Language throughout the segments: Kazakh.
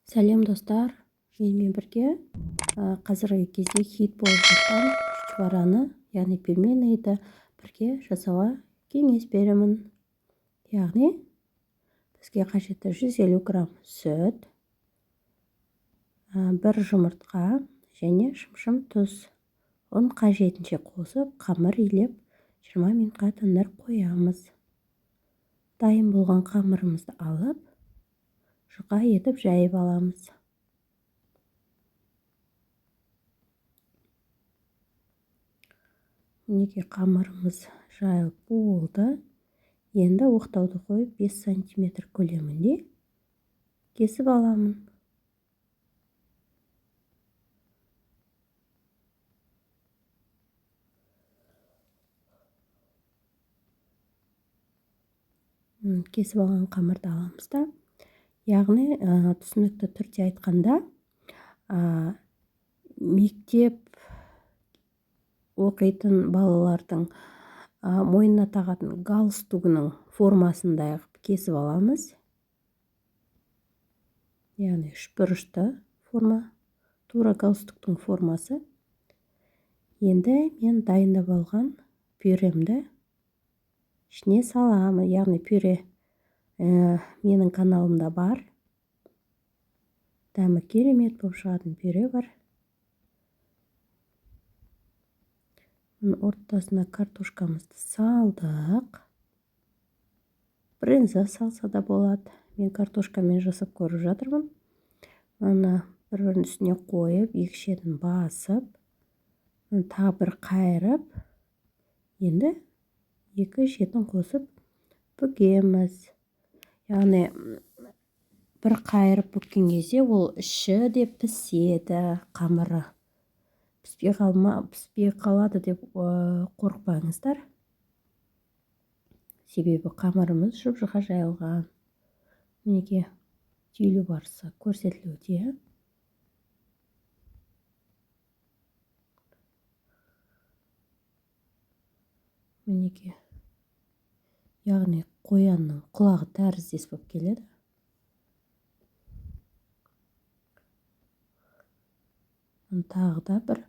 Сәлем, достар! Менімен бірге қазіргі кезде хит болып жатқан чучвараны, яғни пельменді бірге жасауға кеңес беремін. Яғни бізге қажетті 150 грамм сүт, бір жұмыртқа және шымшым тұз. Ұн қажетінше қосып, қамыр илеп, 20 минутқа тындырып қоямыз. Дайын болған қамырымызды алып, жұқа етіп жайып аламыз. Мінекей, қамырымыз жайылып болды. Енді оқтауды қойып, 5 сантиметр көлемінде кесіп аламын. Кесіп алған қамырды аламыз да, яғни түсінікті түрде айтқанда, мектеп оқитын балалардың мойнына тағатын галстугінің формасындай қылып кесіп аламыз. Яғни үшбұрышты форма, тура галстуктың формасы. Енді мен дайындап алған пюремді ішіне саламын. Яғни пюре менің каналымда бар. Дәмі керемет болып шығатын пюре бар. Ортасына картошкамызды салдық. Брынза салса да болады. Мен картошкамен жасап көріп жатырмын. Мына бір бірінің үстіне қойып, екі шетін басып, тағы бір қайырып, енді екі шетін қосып бүгеміз. Яғни бір қайырып бүккен кезде ол іші де піседі, қамыры. Піспей қалады деп қорықпаңыздар. Себебі қамырымыз жұп-жұқа жайылған. Мінекей, түйілу барысы көрсетілуде. Мінекей. Яғни қоянның құлағы тәріздес болып келеді. Тағы да бір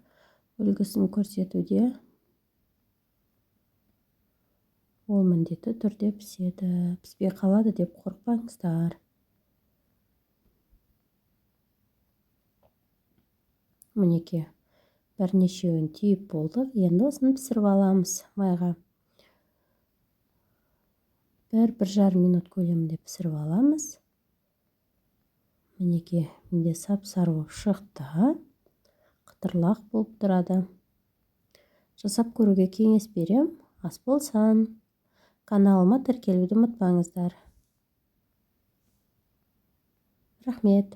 үлгісін көрсетуде. Ол міндетті түрде піседі. Піспей қалады деп қорықпаңыздар. Мінекей, бірнешеуін түйіп болдық. Енді осыны пісіріп аламыз майға. 1-1,5 минут көлемінде пісіріп аламыз. Мінекей, менде сап-сары болып шықты. Қытырлақ болып тұрады. Жасап көруге кеңес берем. Ас болсын. Каналыма тіркелуді ұмытпаңыздар. Рахмет.